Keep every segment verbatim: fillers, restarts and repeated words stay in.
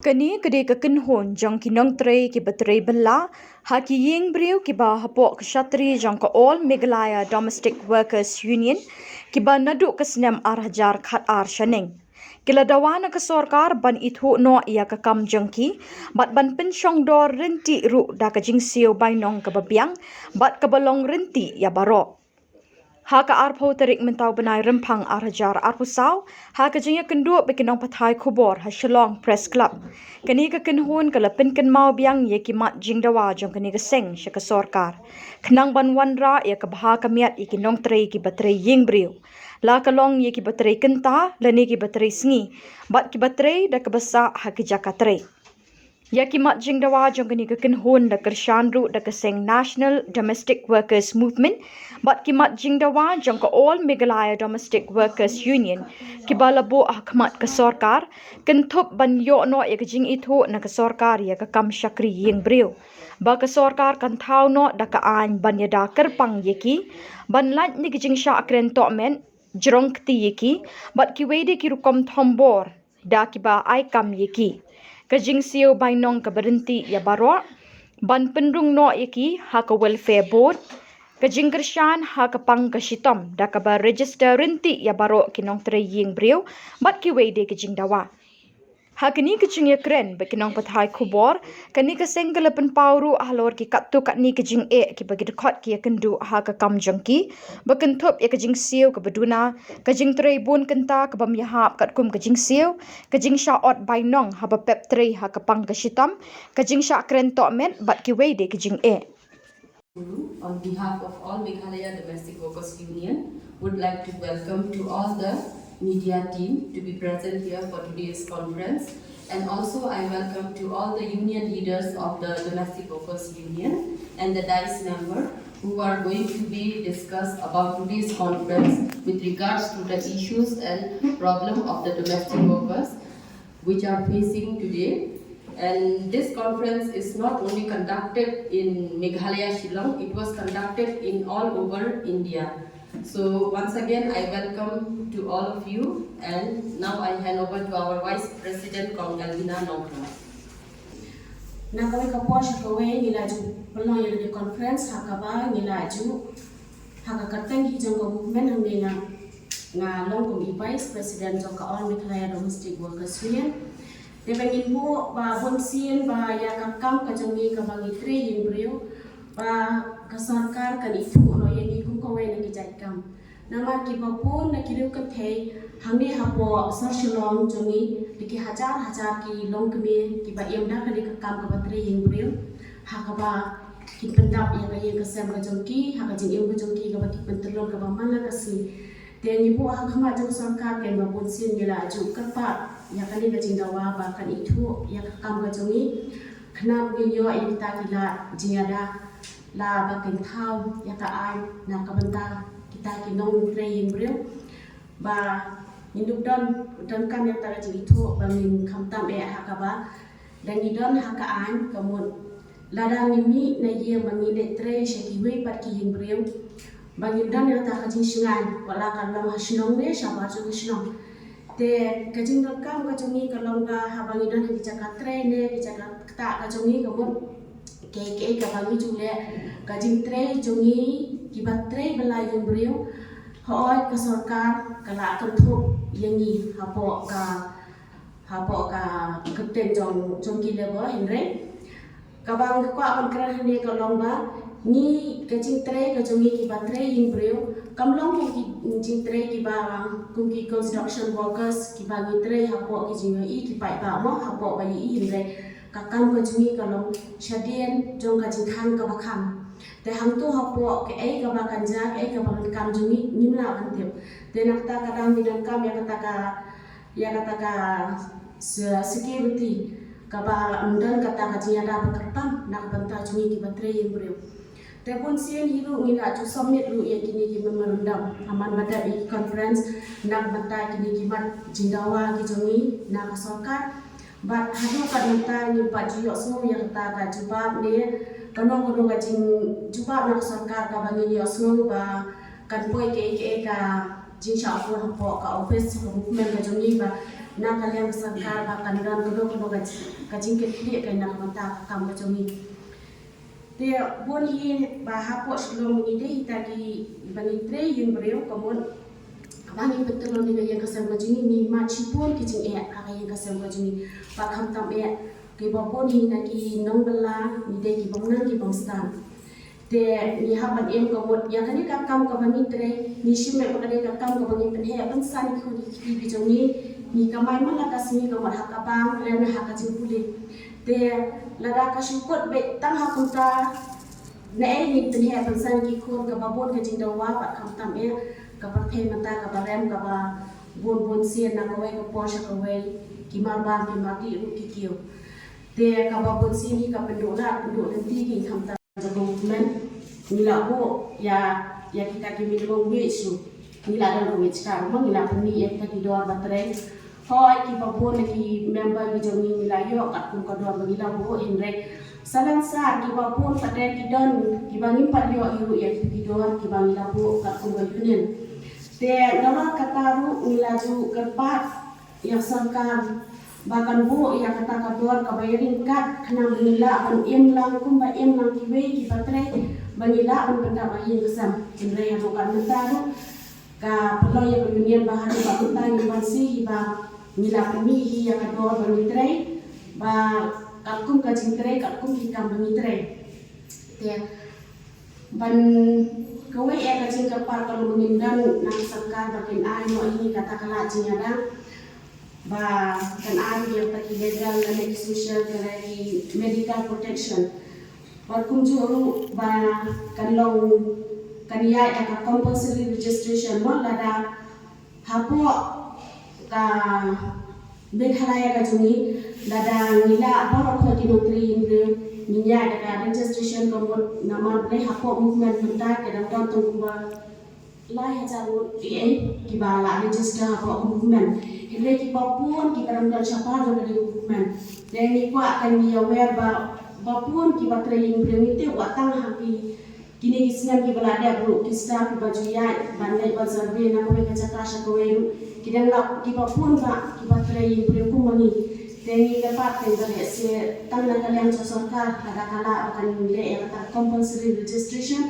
Kane ka dei ka kynhun jong ki nongtrei kiba trei bylla ha ki ïing briew kiba hapoh ka shatri jong ka All Meghalaya Domestic Workers Union, kiba naduh ka snem ar hajar khat ar shaneng. Ki la dawa na ka sorkar ban ithuh noh ïa ka kam jong ki bad ban pynshong dor ryntih ruh da ka jingsiew bainong kaba biang bad kaba long ryntih ïa baroh. Ha ka arphew tarik mynta u bnai Rymphang ar hajar arphew saw, ha ka jingïakynduh bad ki nongpathai khubor ha Shillong Press Club, kane ka kynhun ka la pynkynmaw biang ïa ki mat jingdawa jong kane ka seng sha ka sorkar, khnang ban wanrah ïa ka bha ka miat ïa ki nongtrei kiba trei ïing briew, la ka long ïa kiba trei kynta lane kiba trei sngi, bad kiba trei da kaba sah ha ki jaka trei. Ïa ki mat jingdawa jong kane ka kynhun la kyrshan ruh da ka seng National Domestic Workers Movement bad ki mat jingdawa jong ka All Meghalaya Domestic Workers Union, kiba la buh ha khmat ka sorkar, kynthup ban ïoh noh ïa ka jingithuh na ka sorkar ïa ka kam shakri ïing briew, ba ka sorkar kan thaw noh da ka aiñ ban ïada kyrpang ïa ki ban lait na ki jingshah kren tohmet, jrong kti ïa ki bad kiwei de ki rukom thombor da kiba ai kam ïa ki, ka jingsiew bainong kaba ryntih ïa baroh, ban pynrung noh ïa ki ha ka Welfare Board, ka jingkyrshan ha ka pang ka shitom da kaba register ryntih ïa baroh ki nongtrei ïing briew bad kiwei de ki jingdawa. Ha kane ka jingïakren bad ki nongpathai khubor, kane ka seng ka la pynpaw ruh halor ki katto katne ki jingeh kiba ki dkhot ki ïakynduh ha ka kam jong ki, ba kynthup ïa ka jingsiew kaba duna, ka jingtrei bun kynta kabym ïahap katkum ka jingsiew, ka jingshah ot bainong haba pep trei ha ka pang ka shitom, ka jingshah kren tohmet bad kiwei de ki jingeh. On behalf of All Meghalaya Domestic Workers Union, would like to welcome to all the media team to be present here for today's conference. And also, I welcome to all the union leaders of the Domestic Workers Union and the DICE member who are going to be discussed about today's conference with regards to the issues and problem of the domestic workers which are facing today. And this conference is not only conducted in Meghalaya, Shillong, it was conducted in all over India. So once again, I welcome to all of you, and now I hand over to our Vice President, Kong Elvina Nongkra. Na kawei ka por sha kawei ngi la ju pynlong ïa kane conference ha kaba ngi la ju ha ka kyrteng hi jong ka movement hangne nga, nga long kum i Vice President jong ka All Meghalaya Domestic Workers Union. Te ba ngin buh ba bun sien ba ïa ka kam ka jong ngi kaba ngi trei ïing briew ba ka sorkar kan ithuh noh ïa ngi kum kawei na ki jait kam. Namar kiba bun na ki riew kynthei hangne hapoh sor Shillong jong ngi da ki hajar hajar ki longkmie kiba im da kane ka kam kaba trei ïing briew ha kaba kin pyndap ïa ka ïing ka sem ka jong ki ha ka jingim ka jong ki kaba ki pyntyllun kaba man la ka sngi. Te ngi buh ha khmat jong ka sorkar kaba bun sien ngi la ju kyrpad ïa kane ka jingdawa ba kan ithuh ïa ka kam ka jong ngi khnang ba ngin ïoh ïa kita ki lad jingïada la ba kin thaw ïa ka aiñ na ka bynta kita ki nongtrei ïing briew. Ba ngin dup don, donkam ïa kata ka jingithuh ba ngin khamtam eh ha kaba da ngi don ha ka aiñ ka mut lada ngi mih na ïing ba ngi leit trei sha kiwei pat ki ïing briew ba ngin don ïa kata ka jingshngaiñ wat la ka long ha shnong ne shabar jong ka shnong. Te ka jingdonkam ka jong ngi ka long ba haba ngi don ha ki jaka trei ne ki jaka ktah ka jong ngi ka mut kaei kaei kaba ngi ju leh ka jingtrei jong ngi kiba trei bylla ïing briew. Hooid ka sorkar ka la kynthup ïa ngi hapoh ka, hapoh ka kyrteng jong, jong ki labour, hynrei kaba nga kwah ban kren hangne ka long ba ngi ka jingtrei ka jong ngi kiba trei ïing briew kam long kum ki jingtrei kiba kum ki construction workers kiba ngi trei hapoh ki jingïohi ki paidbah mo hapoh ba ïohi, hynrei ka kam ka jong ngi ka long shadien jong ka jingkhang kaba khang. Te hangto hapoh kaei kaba kan jia, kaei kaba kan kam jong ngi ngim lah ban tip. Te na kata ka daw ngi donkam ïa kata ka, ïa kata ka se-, security kaba ym don kata ka jingïada ba kyrpang na ka bynta jong ngi kiba trei ïing briew. Te bun sien hi ruh ngi la ju submit ruh ïa kine ki memorandum ha man ba dep ïa ki conference na ka bynta kine ki mat jingdawa ki jong ngi na ka sorkar. Bad haduh katne mynta ngim pat ju ïohsngew ïa kata ka jubab ne kano kano ka jingjubab na ka sorkar kaba ngin ïohsngew ba kan poi kaei kaei ka jingshah khun hapoh ka office ka movement ka jong ngi ba na ka liang ka sorkar ba kan don kano kano ka jingkitkhlieh ka na ka bynta ka kam ka jong ngi. Te bun hi ba hapoh Shillong ngi dei hi ta ki ba ngi trei ïing briew ka mut ba ngi pyntyllun ïa ka ïing ka sem ka jong ngi, ngi mad shibun ki jingeh ha ka ïing ka sem ka jong ngi. Ba khamtam eh kiba bun hi na ki nongbylla ngi dei ki bym nang ki bym stad. Te ngi hap ban im ka mut ïa kane ka kam kaba ngi trei, ngi shim ba kane ka kam kaba ngi pynheh pynsan ki khun ki kti ki jong ngi, ngi kamai man la ka sngi ka mut ha ka bank lane ha ka jingpule. Te lada ka shu kut beit tang ha kumta, naei ngi pynheh pynsan ki khun, kaba bun ka jingdawa bad khamtam eh ka pyrthei mynta kaba rem, kaba bun bun sien na kawei ka por sha kawei, ki marbam ki mardih ruh ki kiew. Te kaba bun sien hi ka pynduh lad pynduh lynti ki khamtam. Jong ka movement ngi la buh ïa, ïa kita ki minimum wage ruh. Ngi la don ka wage card ruh, ngi la pynmih ïa kita ki dor ba trei. Hooid kiba bun na ki member ki jong ngi ngi la ïoh katkum ka dor ba ngi la buh, hynrei sa lynsaw kiba bun pat de ki don kiba ngim pat ïoh hi ruh ïa kita ki dor kiba ngi la buh katkum ka union. Te namar kata ruh ngi la ju kyrpad ïa ka sorkar ba kan buh ïa kata ka dor kaba ïaryngkat khnang ba ngi lah ban im lang kumba im lang kiwei kiba trei, ba ngi lah ban pyndap ïing ka sem. Hynrei haduh katne mynta ruh ka pynlong ïa ka union ba haduh katne mynta ngim banse hi ba ngi lah pynmih hi ïa ka dor ba ngi trei, ba katkum ka jingtrei, katkum ki kam ba ngi trei. Te ban kawei ïa ka jingkyrpad ka long ba ngin don na ka sorkar ba kin ai noh ïa ngi kata ka lad jingïada, ba kan ai ïa kita ki legal lane ki social, lane ki medical protection. Bad kumjuh ruh ba kan long, kan ïaid da ka compulsory registration mo, lada hapoh ka Meghalaya ka jong ngi, lada ngi lah baroh khoit ki nongtrei ïing briew, ngi ïaid da ka registration ka mut. Namar balei hapoh movement mynta ka dang don tang kumba lai hajar ngut, eh, eh, kiba la register hapoh ka movement. Hynrei kiba bun kiba dang don shabar jong ka movement. Te ngi kwah kan ngi aware ba, ba bun kiba trei ïing briew, ngi tip wat tang ha ki kine ki snem kiba la dep ruh ki staff kiba ju ïaid ban leit ban survey na kawei ka jaka sha kawei ruh ki dang la, kiba bun bah kiba trei ïing briew kum ma ngi. Te ngi kyrpad te ba lehse tang na ka liang jong sorkar lada ka lah ba kan leh ïa kata compulsory registration,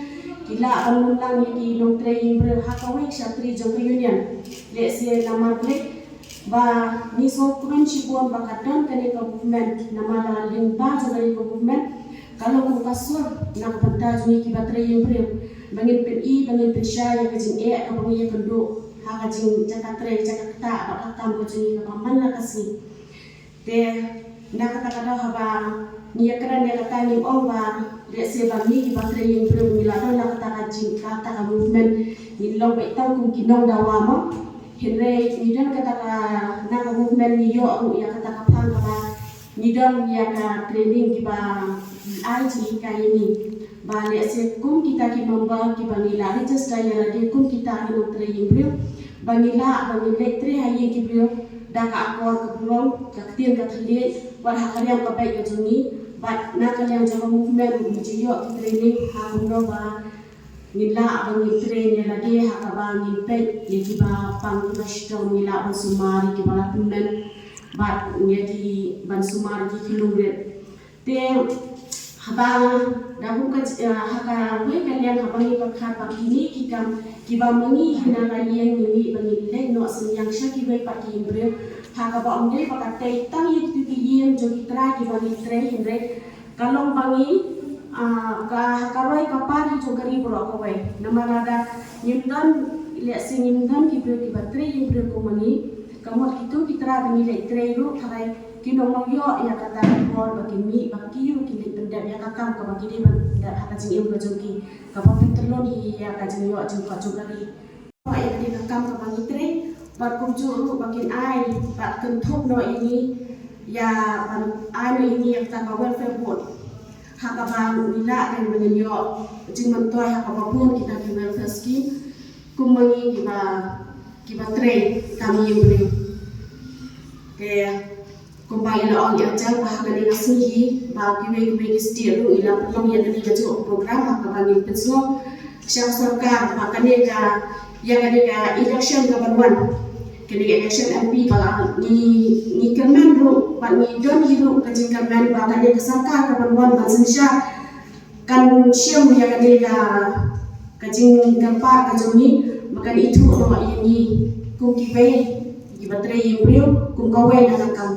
ki lah ban lum lang ïa ki nongtrei ïing briew ha kawei ka shatri jong ka union. Lehse namar balei ba ngi sngewkmen shibun ba ka don kane ka movement, namar la lyngba jong kane ka movement ka long kum ka sur na ka bynta jong ngi kiba trei ïing briew, ba ngin pyni, ba ngin pynshai ïa ka jingeh kaba ngi ïakynduh ha ka jing, jaka trei, jaka ktah bad ka kam ka jong ngi kaba man la ka sngi. Te na kata ka daw haba ngi ïakren ïa kata ngim ong ba lehse ba ngi kiba trei ïing briew ngi la don la kata ka jing, kata ka movement, ngin long beit tang kum ki nongdawa mo. Hynrei ngi don kata ka, na ka movement ngi ïoh ruh ïa kata ka phang kaba ngi don ïa ka training kiba ai jinghikai ïa ngi. Ba lehse kum kita ki member kiba ngi la register ïa lade kum kita ki nongtrei ïing briew, ba ngi lah ba ngin leit trei ha ïing ki briew da ka akor ka burom, ka ktien ka thylliej, wat ha ka riam ka beit ka jong ngi, bad na ka liang jong ka movement ruh ngi ju ïoh ki training ha kumno ba ngin lah ba ngin train ïa lade ha kaba ngin peit ïa kiba pang kiba shitom, ngi lah ban sumar ïa kiba la tymmen bad ïa ki, ban sumar ïa ki ki nongrit. Te haba da kum ka, eh, ha kawei ka liang haba ngi pyrkhat ba kine ki kam kiba ma ngi hi na la ïing ngi mih ba ngin leit noh synñiang sha kiwei pat ki ïing briew ha kaba ym dei ba ka tei tang ïa kitu ki ïing jong ki trai kiba ngi trei, hynrei ka long ba ngi, ah, ka, ha ka roi ka par hi jong ka ri baroh kawei. Namar lada ngim don, lehse ngim don ki briew kiba trei ïing briew kum ma ngi, ka mut kitu ki trai ba ngi leit trei ruh tharai kin ym ïoh ïa kata ka por ba kin mih ba ki ruh kin leit pyndep ïa ka kam kaba ki dei ban pyndep ha ka jingim ka jong ki, kaba pyntyllun hi ïa ka jingïoh jingkoit jong ka ri. Ba ïa kane ka kam kaba ngi trei bad kumjuh ruh ba kin ai bad kynthup noh ïa ngi, ïa ban ai noh ïa ngi ïa kata ka welfare board ha kaba ngi lah ban ïoh jingmyntoi ha kaba bun kita ki welfare scheme kum ma ngi kiba, kiba trei kam ïing briew. Te kumba i la ong ïa ka jaka ba ha kane ka sngi hi ba kiwei kiwei ki state ruh i la pynlong ïa kane ka juh program ha kaba ngin pynsngew sha ka sorkar ba kane ka, ïa kane ka election ka ban wan, Kane ka election M P ba la ngi ngi kyrmen ruh ba ngi don hi ruh ka jingkyrmen ba kane ka sorkar ka ban wan ban synshar kan shem ïa kane ka ka jingkyrpad ka jong ngi ba kan ithuh noh ïa ngi kum ki bei ki ba trei ïa briew kum kawei na ka kam.